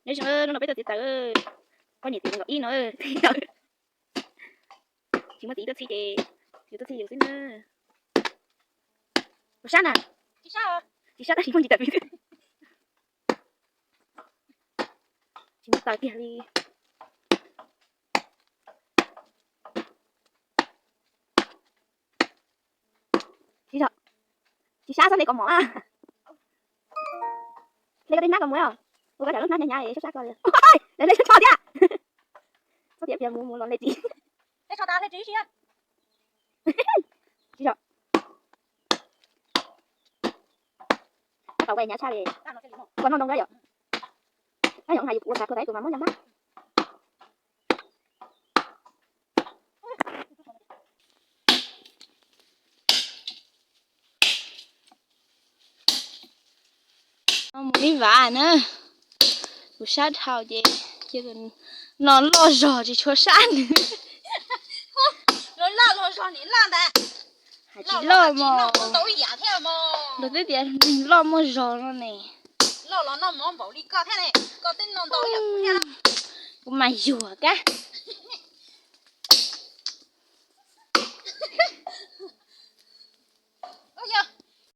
Nyob zoo, hnub no peb tuaj txiav taws, poj niam txiav nees nkaum ib no. Tsis muaj txiv tuaj txhij ces yus tuaj txhij yus xwb na. Puas sab na? Tsis sab tab sis muaj ntsis taws pib xwb. Tsis muaj taws kiag li. Tsis sab, tsis sab txhob hle kaus mom. Hle koj tej hnab kaus mom, ua koj zam lub hnab hnyav hnyav sab sab ko. Lawv hle tshaj thiab. Txhob tias mus mus los hle ris. Tsis tau ua nyav tshaj li. Koj noj ntoo koj yom. Koj yom hais yus ua xav kho tais tus mas muab nyob hnab. No mus ib vam na, kuv sab dhau ces cia no loj zog tsis tshua sab nws. Hais tsis loj mog, luag twb tias neeg loj muaj zog no ne. Kuv mas yuag kab.